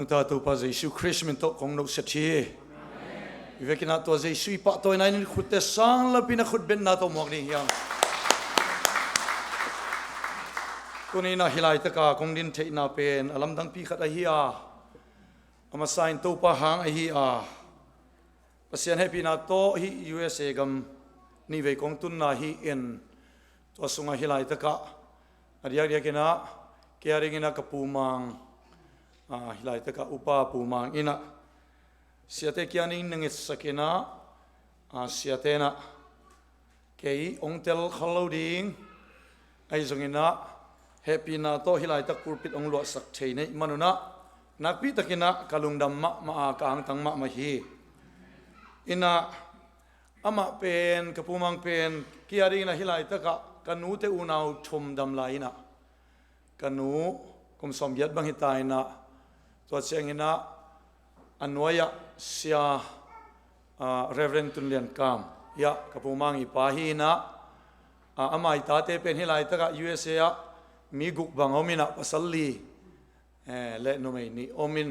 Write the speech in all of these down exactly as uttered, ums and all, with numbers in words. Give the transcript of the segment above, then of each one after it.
Nungta Topa Jesu Khrist min tawh kong nohset hi. I vekin ah tua Jesu i pahtawina in khutte sang lapin a khutbetna tawh muak ding hiam? Tuni-in ah hih laitaka kong din theihna pen a lamdangpi khat ahi a, a masa in Topa hang ahi a, Pasian hehpihna tawh hih U S A gam nihvei kong tunna hi-in, tua sungah hih laitakah a diakdiakin ah kei a dingin ah ka Pu Mang, ah, hih laitakah Upa Pu Mang in ah siate kiangin na ngetsak in ah, ah, siate in ah kei hong tel khol lo ding, ahi zongin ah hehpihna tawh hih laitak pulpit hong luahsak thei na hih manun ah nakpi takin ah ka lungdam mahmah a, ka angtang mahmah hi. In ah amah pen, ka Pu Mang pen, kei a dingin ah hih laitakah ka nute unau thum dam lai in ah, ka nu kum sawmgiat bang hi ta in ah, tua ciangin ah a nuai-ah Sia, ah, Reverend Tun Lian Kam, ia, ka Pu Mang i pa hi in ah, ah, ama i tate pen hih laitakah U S A ah mi guk bang om in ah, pasal li, eh, le numei nih om in,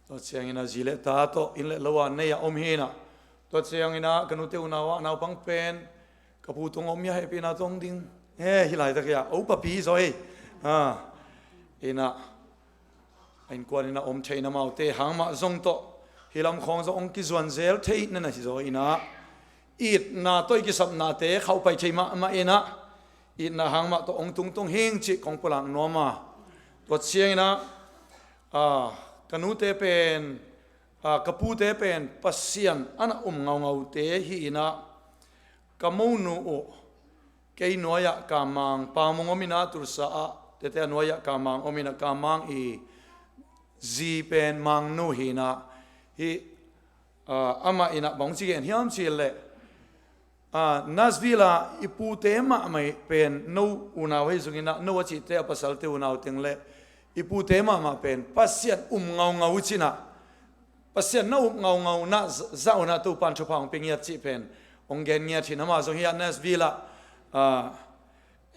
tua ciangin ah zi le ta tawh inn le lo a nei a om hi in ah, tua ciangin ah ka nute unau ah naupang pen ka pu tung om ia, hehpihna tawh hong ding, eh, hih laitak hi a, o papi zaw hi. Ah, in ah a innkuan in ah om theihna, amaute hang mah zong tawh hih lam khawng zong hong kizuan zel thei na na hi zaw in ah, itna tawh i kisapnate khauh pai thei mahmah in ah, itna hang mah tawh hong tungtung hing cih kong pulak nuam a. Tua ciangin ah, ah, ka nute pen, ah, ka pute pen Pasian a na um ngaungaute hi in ah, ka monu uh kei nuai-ah Kamang, Pamung om in ah, Tulsa ah, tete a nuai-ah Kamang om in ah, Kamang i zi pen Mang nu hi in ah, hih, ah, amah in ah bang ci gen hiam cih leh, ah, Nashville ah i pute mahmah pen no unau ahi zongin ah, no a cihte a pasalte unau teng le i pute mahmah pen Pasian um ngaungau uh ci in ah, Pasian na um ngaungau na za-, zah un ah Topan thupha hong pia ngiat cih pen hong gen ngiat hi in ah, amah zong hih ah Nashville ah, ah,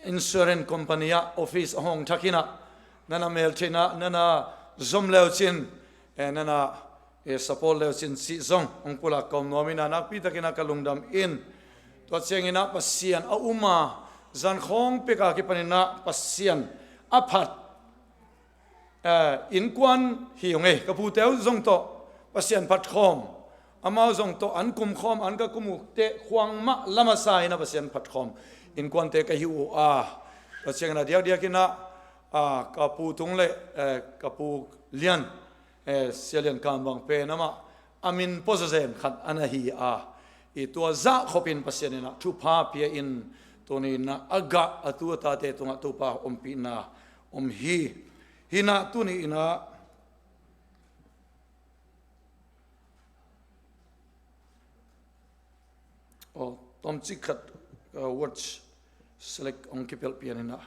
insurance company ah office a hong thak in ah, na na meltheihna, na na zom le uh cin, eh, na na, eh, support le uh cin cih zong hong pulak ka om nuam in ah, nakpi takin ah ka lungdam in. Tua ciangin ah Pasian a um a, zan khawng pek a kipan in ah Pasian a phat, eh, innkuan hi ung ei. Ka pute uh zong tawh Pasian phat khawm, amau zong tawh an kum khawm, an ka kum uh teh khuang mah la masa in ah Pasian phat khawm innkuante ka hi uh a. Tua ciangin ah diakdiakin ah, ah, ka pu tung le, eh, ka pu Lian, eh, Sia Lian Kam bang pen amah a min pua zawzen khat a na hi a, i tua zah khopin Pasian in ah thupha pia in, tuni in ah a gah a tu a tate tungah Topa ompihna om hi. Hi in ah tuni in ah, oh, tomcik khat, uh, watch select hong kipelh pian in ah,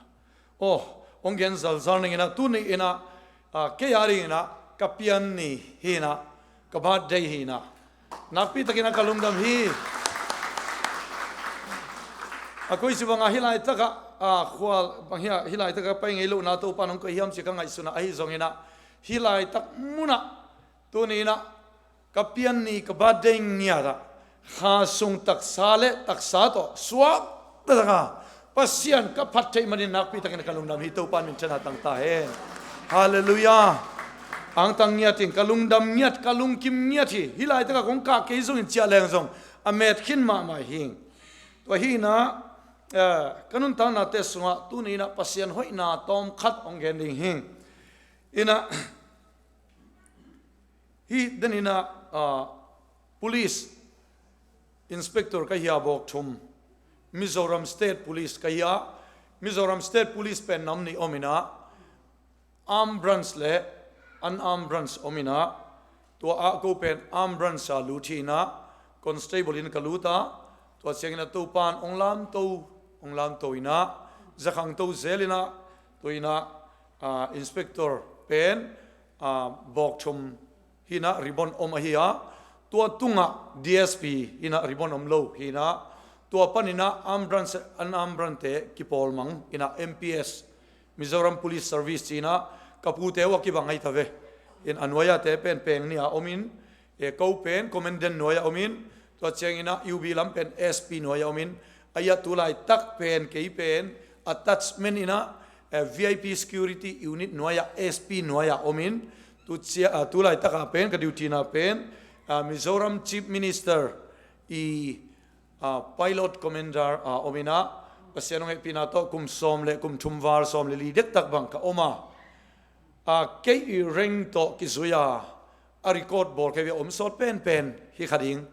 oh, hong gen zalzal ning in ah, tuni in ah, ah, kei a dingin ah ka pian ni hi in ah, ka birthday hi in ah, nakpi takin ah ka lungdam hi. A koici bangah hih laitakah, ah, khua bang hi a, hih laitakah pai ngei lohna Topan hong koih hiam ci ka ngaihsun ah, ahi zongin ah hih laitak munah tuni in ah ka pian ni, ka birthday ngiat ah kha sung taksa le taksa tawh suak taktak a Pasian ka phat theih manin nakpi takin ka lungdam hi. Topa min thang tangta hen. Halleluiah. Angtang ngiat in, ka lungdam ngiat, ka lungkim ngiat hi. Hih laitakah kong kah kei zongin ciah leng zong a met khin mahmah hi. Tua hi in ah, eh, ka nuntaknate sungah tuni in ah Pasian hoihna tawm khat hong gen ding hi. In ah, hih den in ah, ah, police inspector ka hi a, bawk thum. Mizoram State Police ka hi a, Mizoram State Police pen nam nih om in ah, armed branch le unarmed branch om in ah, tua ah ko pen armed branch a lut hi in ah, constable in ka lut a, tua ciangin ah Topan hong lamto, hong lamto in ah, zakhangto zel in ah, tua in ah, ah, inspector pen, ah, bawk thum hi in ah ribbon om ahi a, tua tungah D S P hi in ah ribbon om lo hi in ah, tua panin ah armed branch, unarmed branch te kipawl mang in ah M P S, Mizoram Police Service ci in ah ka pute uh a kibang ahi ta ve. In a nuai-ah te pen peng nih a om in, e, ko pen Commandant nuai-ah om in, tua ciangin ah U B lam pen S P nuai-ah om in, a ia tu laitak pen kei pen attachment in ah, e, V I P Security Unit nuai-ah, S P nuai-ah om in, tu cia, a, tu laitak ah pen ka duty-na pen, a, Mizoram Chief Minister i, a, Pilot Commander, a, om in ah, Pasian hong hehpihna tawh kum sawm le kum thum val sawm le li dektak bang ka om a, a, kei i rank tawh kizui a, a record bawl kei ve, om sawt penpen hi kha ding.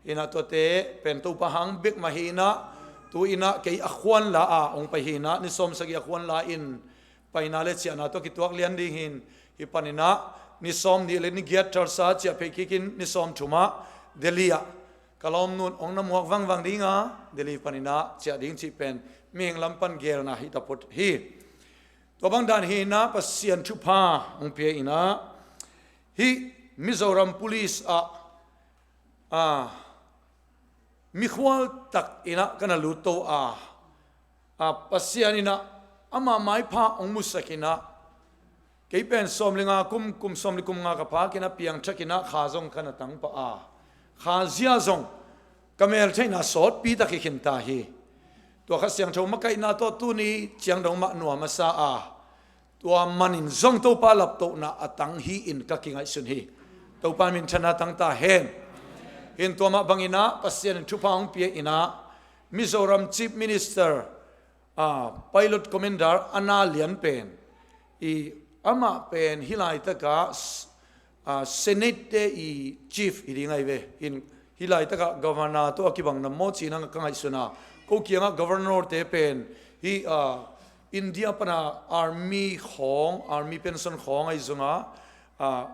Hi in ah tuate pen Topa hang bek mah hi in ah, tu in ah kei a khuan la a hong pai hi in ah, ni sawm sagih a khuan la in paina le ciahna tawh kituak lian ding hi in, hih panin ah ni sawm nih le ni giat Tulsa ciah phei kik in, ni sawm thum ah Delhi ah ka lawmnu in hong na muak vangvang ding a, Delhi panin ah ciah ding cih pen mihing lam pan geelna hi ta phot hi. Tua bang dan hi in ah Pasian thupha hong pia in ah, hih Mizoram Police ah, a, mikhual tak in ah ka na lut to a, a, Pasian in ah ama maipha hong musak in ah, kei pen sawm le nga kum, kum sawm le kum nga ka phak in ah piangthak in ah kha zong ka na tang pah a, kha zia zong ka meltheihna sawtpi tak hi khin ta hi. Tua Kha Siangtho makaihna tawh tuni ciang dong mah nuam a sa a, tua manin zong Topa laptohna a tang hi in ka kingaihsun hi. Topa minthanna tang ta hen. Hi in tua mah bangin ah Pasian in thupha hong pia in ah Mizoram Chief Minister, a, Pilot Commander a na lian pen, i, amah pen hih laitak ah s-, a, Senate te i chief hi ding ahi ve. Hi in hih laitak ah governor tawh a kibang na maw ci in ah ka ngaihsun a, ko kiang ah governor te pen hih, a, India pan a army khawng, army pension khawng ahi zong a, a,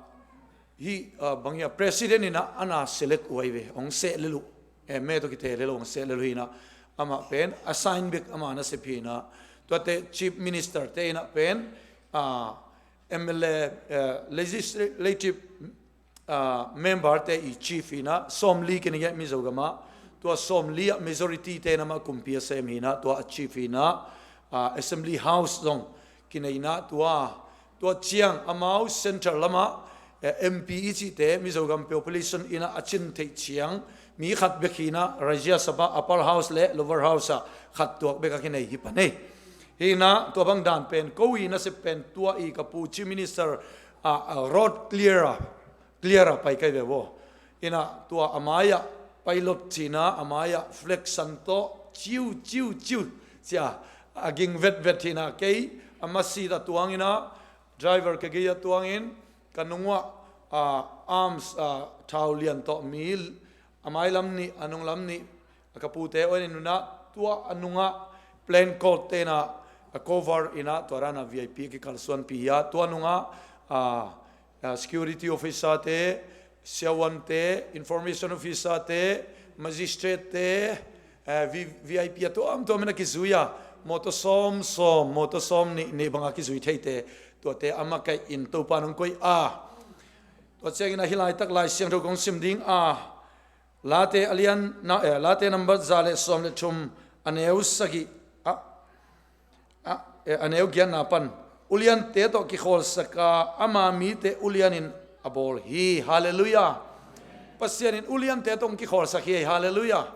hih, a, bang hiam, president in ah a na select uh ahi ve, hong seh lel uh. M A tawh kite lel uh, hong seh lel uh hi in ah, amah pen assign bek ama nasep hi in ah, tuate chief minister te in ah pen, a, M L A, eh, legislative, a, member te i chief hi in ah, sawmli kina ngiat Mizo gam ah, tua sawmli ah majority te in amah kumpi a sem hi in ah, tua a chief hi in ah, a, Assembly House zong kinei in ah, tua, tua ciang amau central lam ah, eh, M P i cihte Mizo gam population in ah a cin theih ciang mi khat bek hi in ah, Rajya Sabha, Upper House le Lower House ah khat tuak bek a kinei hi pan hi. Hi in ah tua bang dan pen ko i nasep pen tua i ka pu Chief Minister, a, a, Rod Clearer, Clearer pai kai ve vaw. Hi in ah tua a mai ah pilot ci in ah, a mai ah flag san tawh ciu ciu ciu cia a ging vetvet hi in ah, kei a masi ah tuang in ah, driver ka gei ah tuang in, ka nung uah, a, arms, a, thau lian tawh mi a mai lam nih, a nung lam nih, a ka pute aw in, hi in ah tua a nung ah plain coat te in ah a cover in ah, tua dan a V I P a kikalsuanpih hi a, tua nung ah, a, a, security officer te, siavuan te, information officer te, magistrate te, eh, V-, V I P a tuamtuam in a kizui a, mawtaw sawm sawm, mawtaw sawm nih nih bang a kizui theite, tuate a makaih in Topa in hong koih a. Tua ciangin ah hih laitak Lai Siangtho kong sim ding a, Late a lian na, eh, Late nambat za le sawm le thum, a neu sagih ah, ah, eh, a neu giatna pan, uliante tawh kikhawlsak a, ama mite ulianin a bawl hi. Halleluiah. Pasian in uliante tawh hong kikhawlsak hi. Halleluiah.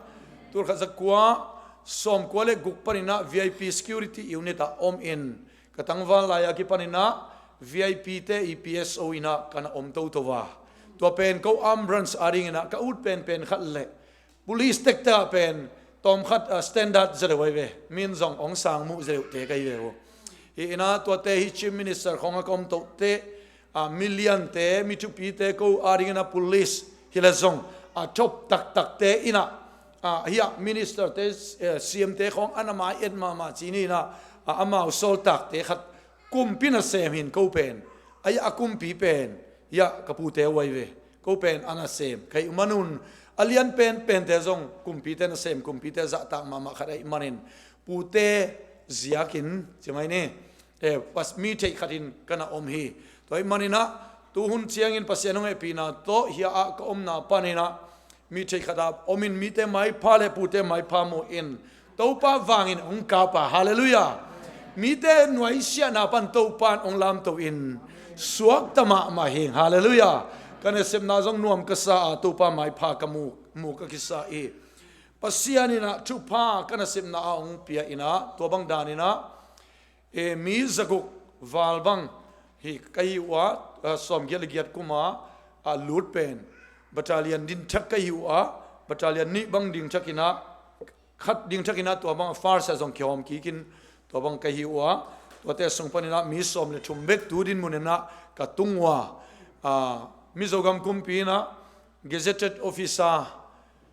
Tulkhat zakua sawmkua le guk panin ah V I P security unit ah om in, ka tangval lai a kipanin ah V I P te i P S O in ah ka na om toto a. Tua pen ko arm branch a dingin ah ka ut penpen khat le police tektek ah pen tawmkhat, ah, standard zaw deuh ahi ve. Min zong hong sang muh zaw deuhte ka hi ve uh. Hi in ah tuate hi Chief Minister khawng a ka om tohte, ah, miliante, mi thupite, ko a dingin ah police hi le zong a top taktakte in ah, ah, hi ah ministerte, eh, C M te khawng a na mai et mahmah ci ni in ah, ah, amau sawltakte khat kumpi nasem hi in ko pen, a hi ah a kumpi pen hi ah ka pute uh ahi ve. Ko pen a nasem ka hih manun, a lian penpente zong kumpite nasem, kumpite zahtak mahmah khat ahih manin, pute ziakin ci mai ni, eh, pas-, mi theih khatin ka na om hi. Tua ahih manin ah tuhun ciangin Pasian hong hehpihna tawh hih ah ka omna panin ah mi theih khat ah om in, mite maipha le pute maipha mu in, Topa vangin hong kap a. Halleluiah. Mite nuaisiahna pan Topa in hong lamto in, suakta mahmah hing. Halleluiah. Ka nasepna zong nuam ka sa a, Topa maipha ka mu, mu ka kisa hi. Pasian in ah thupha ka nasepna ah hong pia in ah, tua bang dan in ah, e, mi zaguk val bang hi ka hi uh a, a, sawmgiat le giat kum a, a, lut pen battalion ding thak ka hi uh a, battalion nih bang ding thak in ah, khat ding thak in ah tua bang a first ah zong kihawm kik in tua bang ka hi uh a, tuate sung pan in ah mi sawm le thum bek tu dinmun in ah ka tung uh a, a, Mizo gam kumpi in ah gazetted officer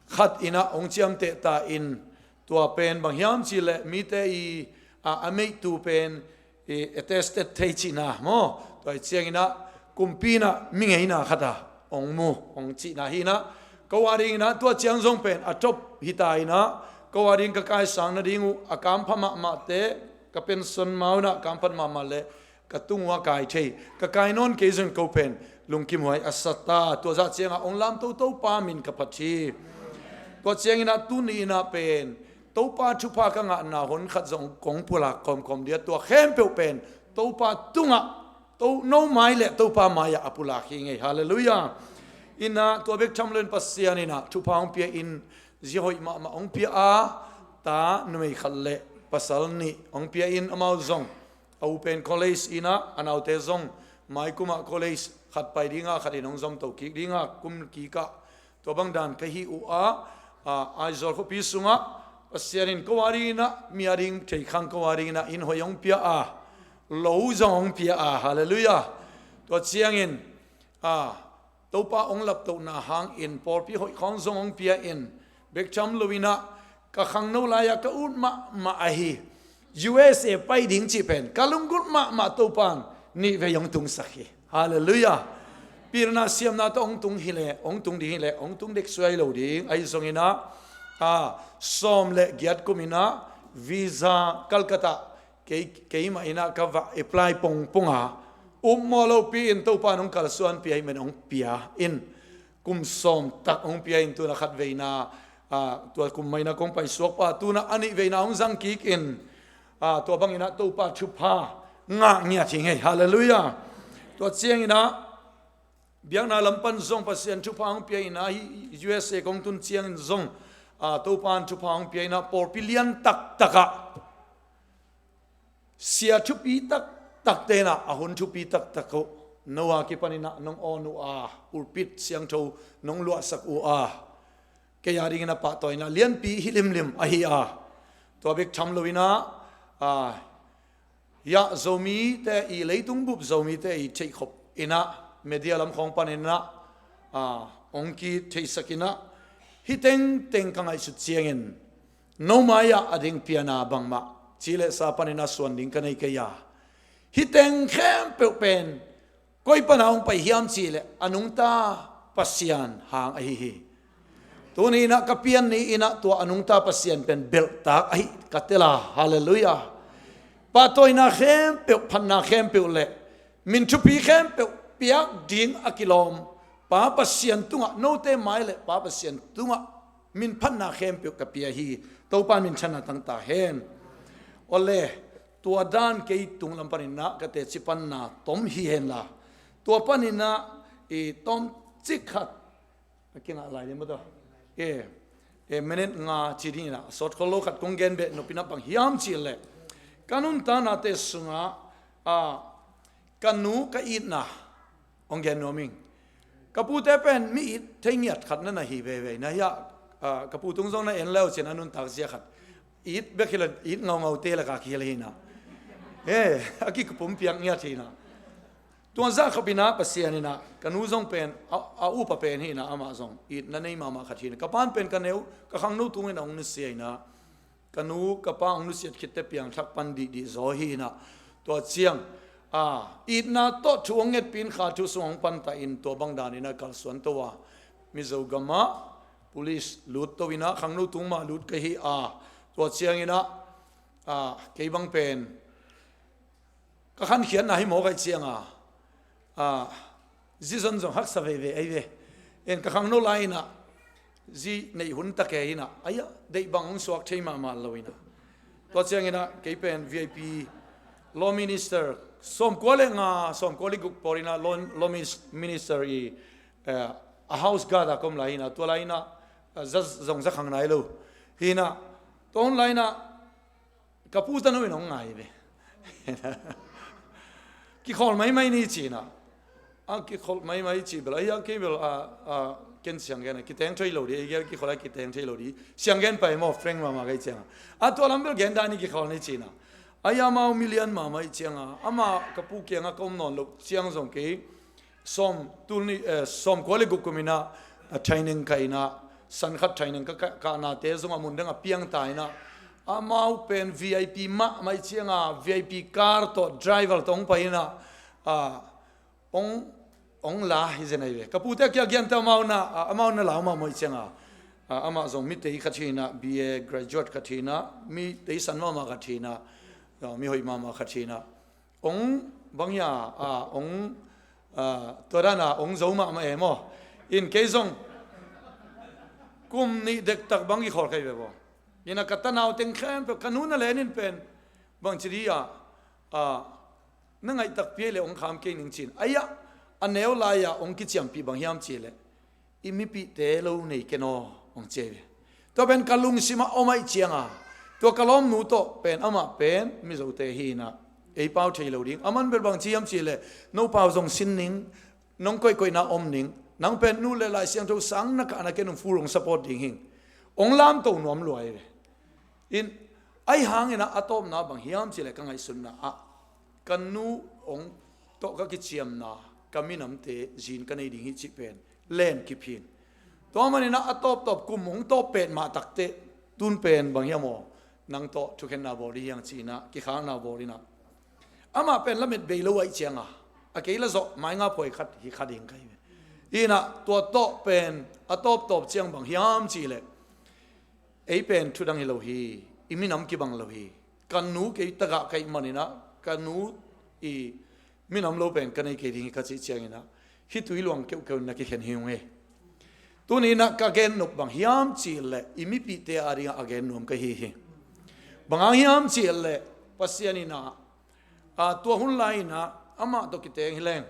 khat in ah hong ciamteh ta in, tua pen bang hiam cih leh mite i, a, a meihtu pen i attested thei cihna maw? Tua hi ciang in ah kumpi in ah mi ngeina khat a hong mu, hong cihna hi in ah, ko a ding in ah tua ciang zong pen a top hi ta in ah, ko a ding ka kaisang nading uh a kampha mahmahte, ka pension ma uh in ah kampha mahmah leh ka tung uh a kai thei, ka kai nawn kei zong ko pen lungkimhuai a sa ta. Tua zah ciang ah hong lamto Topa min ka phat hi. Tua ciang in ah tuni in ah pen Topa thupha ka ngahna hun khat zong kong pulak kawmkawm ding a, tua khempeuh pen Topa tung ah, to, no mai le Topa mai ah a pulak hi ngei. Halleluiah. In ah tua bek tham lo in Pasian in ah thupha hong pia in, zia hoih mahmah hong pia a, ta numei khat le pasal nih hong pia in, amau zong a u pen college in ah, a naute zong mai kum ah college khat pai ding a, khat in hong zom to kik ding a, kum kik ah tua bang dan ka hi uh a, a, Aizawl khuapi sung ah Pasian in ko a ding in ah, mi a ding thei khang ko a ding in ah inn hoih hong pia a, lo zong hong pia a. Halleluiah. Tua ciang in, a, Topa hong laptohna hang in pawlpi hoih khawng zong hong pia in, bek tham lo in ah ka khangno lai ah ka ut mahmah ahi U S A pai ding cih pen ka lunggulh mahmah Topa in nih vei hong tungsak hi. Halleluiah. Pilna siamna tawh hong tung hi leh, hong tung ding hi leh, hong tung dek suai lo ding. Ahi zong in ah, a, sawm le giat kum in ah visa Calcutta kei, keimah in ah ka va apply pongpong a, upmawh lopi in Topa in hong kalsuan pia hi, men hong pia in, kum sawm tak hong pia in, tu in ah khat veina, a, tua kum mah in ah kong paisuak pah, tu in ah a nih veina hong zang kik in, a, tua bang in ah Topa thupha ngah ngiat hi ngei. Halleluiah. Tua ciang in ah biakna lam pan zong Pasian thupha hong pia in ah, hih U S A kong tun ciang in zong, a, Topa in thupha hong pia in ah pawlpi lian taktak ah sia thupi taktakte in ah a hun thupi taktak uh, no a kipan in ah nong awn uh a, pulpit siangtho nong luahsak uh a, kei a ding in ah pahtawina lianpi hi limlim ahi a. Tua bek tham lo in ah, a, hiah Zomite i, leitung bup Zomite i theihkhop in ah media lam khawng pan in ah, a, hong kitheisak in ah, hih tengteng ka ngaihsut ciang in no mai ah a ding piana bangmah ci le sa pan in ah suan ding ka nei kei a. Hih teng khempeuh pen koi pan a hong pai hiam cih leh a nungta Pasian hang ahi hi. Tuni in ah ka pian ni in ah tua a nungta Pasian pen belhtak ahi ka tel a. Halleluiah. Pahtawina khempeuh, phatna khempeuh le min thupi khempeuh piak ding a kilawm Pa Pasian tungah, note mai le Pa Pasian tungah min phatna khempeuh ka pia hi. Topa minthanna tang ta hen. Awle, tua dan kei tung lam pan in ah ka teci panna tom hi hen la, tua pan in ah i tom cik khat a kingah lai ding maw tua? E, e, minute nga ci ding in ah sawt khol lo khat kong gen beh nop in ah bang hiam cih leh, ka nuntaknate sungah, a, ka nu ka itna hong gen nuam ing. Ka pute pen mi it thei ngiat khat na na hi veve. Na hiah, a, ka pu tung zong na en leu cin a nuntak zia khat it bek hi lo, it ngaungaute lakah kihel hi na. E, a kipumpiak ngiat hi na. Tua zah khop in ah Pasian in ah ka nu zong pen a, a upa pen hi na, amah zong itna nei mahmah khat hi na. Ka pa'n pen ka neu, ka khangno tung in ah hong nusia hi na. Ka nu ka pa hong nusiat khitte piangthak pan dihdih zaw hi na. Tua ciang, a, itna tawh thu hong ngetpih in kha thu sung hong pan ta in, tua bang dan in ah kalsuan to a, Mizo gam ah police lut to in ah khangno tung mah lut ka hi a. Tua ciang in ah, a, kei bang pen ka khankhiatna hi mawk ahih ciang a, a, zi zon zong haksa veve ahi ve. En ka khangno lai in ah zi neih hun ta kei in ah, aia, deih bang hong suak thei mahmah lo in ah. Tua ciang in ah kei pen V I P, Law Minister Sawmkua le nga, sawmkua le guk pawl inah Lon-, Lomi Minister i, eh, a house guard a ka om lai inah, tua lai inah, eh, za, zong za khang nai lo. Hinah, tua hun lai inah, ka pu tanu in hong ngai ve. Kikhawl maimai ni ci inah. A kikhawl maimai ci bel, ai, a kei bel, a, a, ken siang gen a, kiteng thei lo di, ei gel kikhawl a kiteng thei lo di. Siang gen pai maw, frank mahmah kei ciang a. A tua lam bel gen dan i kikhawl ni ci inah. Ai, amau milian mahmah i ciang a, ama ka pu kiang a ka om nawn loh ciang zong kei. Sawm, tul ni, eh, sawmkua le guk kum inah, a, training ka inah, san khat training ka, ka, ka nate zong a mun dang a piang ta inah. Amau pen V I P mahmah i ciang a, V I P car tawh, driver tawh hong pai inah, a, hong, hong la hi zen ahi ve. Ka pute a kia giante amau na, a, amau na lau mahmah i ciang a. A, amah zong mi tei khat hi inah, B A graduate khat hi inah, mi teisan mahmah khat hi inah, a, mi hoih mahmah khat hi inah. Hong bang hia, a, hong, a, tua dan a hong zo mahmah e maw. In kei zong kum nih dektak bang kikhawl kei ve baw. Inah ka tanau teng khempeuh, ka nu na len in pen, bang ci di a, a, na ngaih takpi ei le hong kham kei ning ci in. Ai-ah, a neu lai-ah hong kiciampih bang hiam cih leh, i mipihte lo nei ken aw, hong ci ei ve. Tua pen ka lungsim ah om ahih ciang a, tua ka lawmnu tawh pen, amah pen Mizote hi inah, ei pau thei lo ding. Aman bel bang ci hiam cih leh, no pau zong sin ning, nong koihkoihna om ning, nang pen nu le Lai Siangtho sang na kah na ken hong full hong support ding hing. Hong lamto nuam lua ei ve. In, ahi hang inah a tawpna bang hiam cih leh ka ngaihsutna ah, ka nu hong tawh ka kiciamna, ka minamte zin ka nei ding hi cih pen len kip hi. Tua man inah a tawptawp kum hong tawp pet mah takteh, tun pen bang hiam aw, nang tawh thukhenna bawl ding hi hang ci inah, kikhakna bawl inah. Amah pen lamet bei lo ahih ciang a, a kei la zawh mai nga puai khat hi kha ding ka hi ve. Inah tua tawh pen a tawptawp ciang bang hiam cih leh, ei pen thudang hi lo hi, i minam kibang lo hi. Ka nu kei tagah ka hih man inah, ka nu i minam lo pen ka nei kei ding hi ka cih ciang inah, hih tui luang keuhkeuh in na kikhen hi ung e. Tuni inah ka gen nop bang hiam cih leh, i mipihte a dingah a gen nuam ka hi hi. Bang hang hiam cih leh, Pasian inah, a, tua hun lai inah amah tawh kiteng hi leng,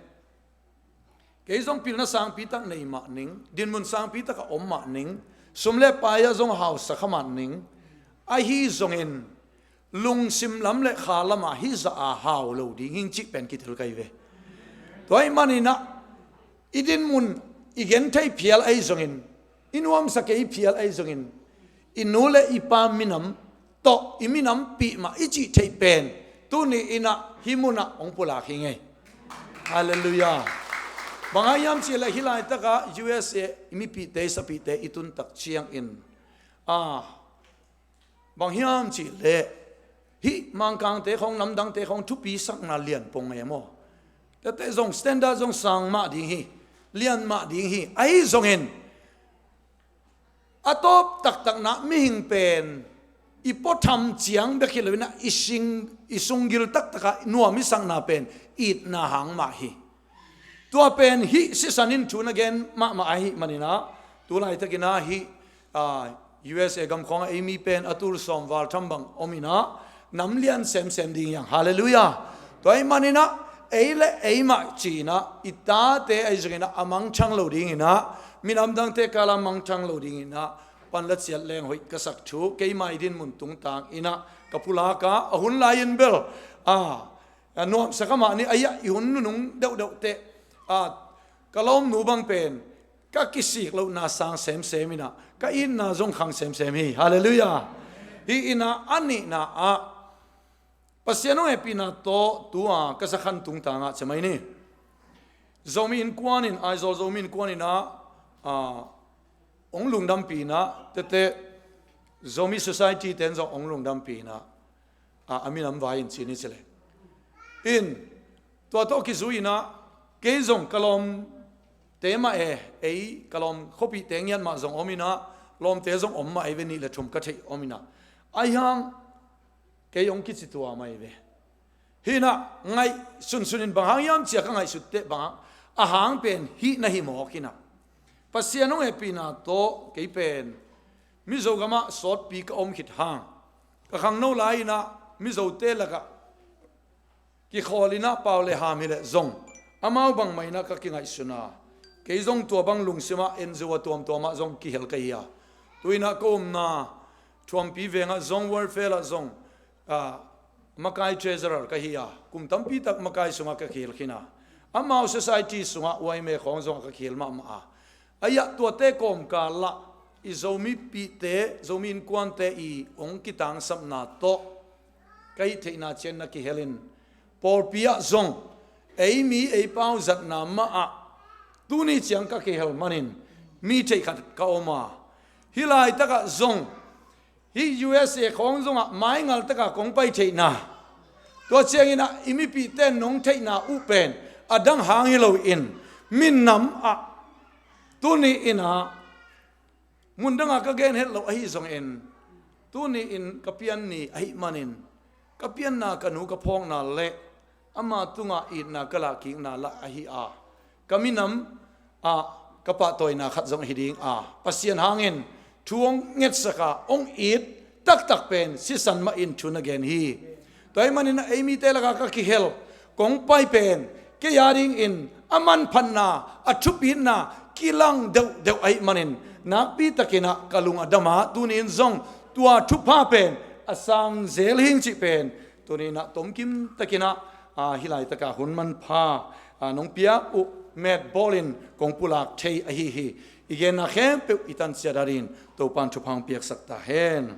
kei zong pilna sangpi tak nei mah ning, dinmun sangpi tak a om mah ning, sum le pai ah zong hausa kha mah ning. Ahi zongin, lungsim lam le kha lamah hih zah a hau lo ding hing cih pen kitel ka hi ve. Tua ahih man inah, i dinmun, i genthei phial ahi zongin, i nuamsa kei phial ahi zongin, i nu le i pa minam tawh i minampih mah i cih theih pen, tuni inah hih munah hong pulak hi ing ei. Halleluiah. Bang hang hiam cih leh hih laitakah U S A i mipihte, i sapihte i tuntak ciangin, a, bang hiam cih leh, hih Mangkangte khawng, namdangte khawng thupi sakna lian pong e maw. Tete zong standard zong sang mah ding hi, lian mah ding hi. Ahi zongin, a tawp taktakna mihing pen i puatham ciang bek hi lo inah, i sing, i sunggil taktakah nuam i sakna pen itna hang mah hi. Tua pen hih sisan in thu na gen mahmah ahih man inah, tu laitak inah hih, a, U S A gam khawngah ei mi pen a tul sawm val tham bang om inah, nam lian semsem ding hi hang. Halleluiah. Tua ahih man inah, ei le ei mah ci inah, i tate ahi zong inah a mangthang lo ding inah, minam dangte kal a mangthang lo ding inah, pan la ciat leng hoih ka sak thu, keima i dinmun tungtang inah ka pulak a, a hun lai in bel, a, a, nuamsa kha mah ni, ai-ah, i hun nunung deuhdeuh teh, a, ka lawmnu bang pen ka kisik lohna sang semsem inah, ka itna zong khang semsem hi. Halleluiah. Hih inah a nihna ah, Pasian hong hehpihna tawh tu-a ka zakhan tungtang ah ciamai ni. Zomi Innkuan in, Aizawl Zomi Innkuan inah, a, hong lungdampih inah, tete Zomi Society ten zong hong lungdampih inah, a, a minam vai in ci ni ci leh. In, tua tawh kizui inah, kei zong ka lawmte mah e, ei ka lawm khuapihte ngiat mah zong om inah, lawmte zong om mah ei ve, nih le thum ka theih om inah. Ahi hang, kei hong kici tua mah ei ve. Hih inah ngaih sunsun in bang hang hiam ci-a ka ngaihsut teh bang hang, a hang pen hih na hi mawk inah. Pasian hong hehpihna tawh kei pen Mizo gamah sawtpi ka om khit hang, ka khangno lai inah Mizote lakah Kikhawl in ah pau le ham hi leh zong amau bangmah in ah ka kingaihsun a, kei zong tua bang lungsim ah N G O a tuamtuam ah zong kihel ka hi a, tu in ah ka omna Thuampi veng ah zong, World Fair ah zong, ah, makai treasurer ka hi a, kum tampi tak makai sungah ka kihel khin a, amau society sungah Y M A khawng zongah ka kihel mahmah a, a iah tuate kawmkal ah i Zomipihte, Zomi innkuante i hong kitangsapna tawh ka hih theihna ciang na kihel in, pawlpi ah zong ei mi ei pau zatna mah ah tuni ciang ka kihel manin mi theih khat ka om a, hih laitak ah zong hih U S A khawng zongah maingal tak a kong pai theihna, tua ciangin ah i mipihte nong theihna uh pen a dang hang hi loin minam ah tuni in ah mun dang a ka gen het loh ahi zongin, tuni in ka pian ni ahih manin ka pianna ka nu ka phawkna le ama tungah itna ka lahkikna lah ahi a, ka minam ah ka pahtawina khat zong ahi ding a, Pasian hangin thu hong ngetsak a, hong it taktak pen sisan mah in thu na gen hi. Tua ahih manin ei mite lakah ka kihel kong pai pen kei a dingin a manphatna, a thupitna kilang deuhdeuh ahih manin nakpi takin ah ka lung a dam a, tuni in zong tua thupha pen a sang zel hing cih pen tuni in ah tomkim takin ah, ah, hih laitak a hun manpha, ah, nong piak uh met bawlin kong pulak thei ahi hi. I genna khempeuh i tanciat a dingin Topa'n thupha hong piaksak ta hen.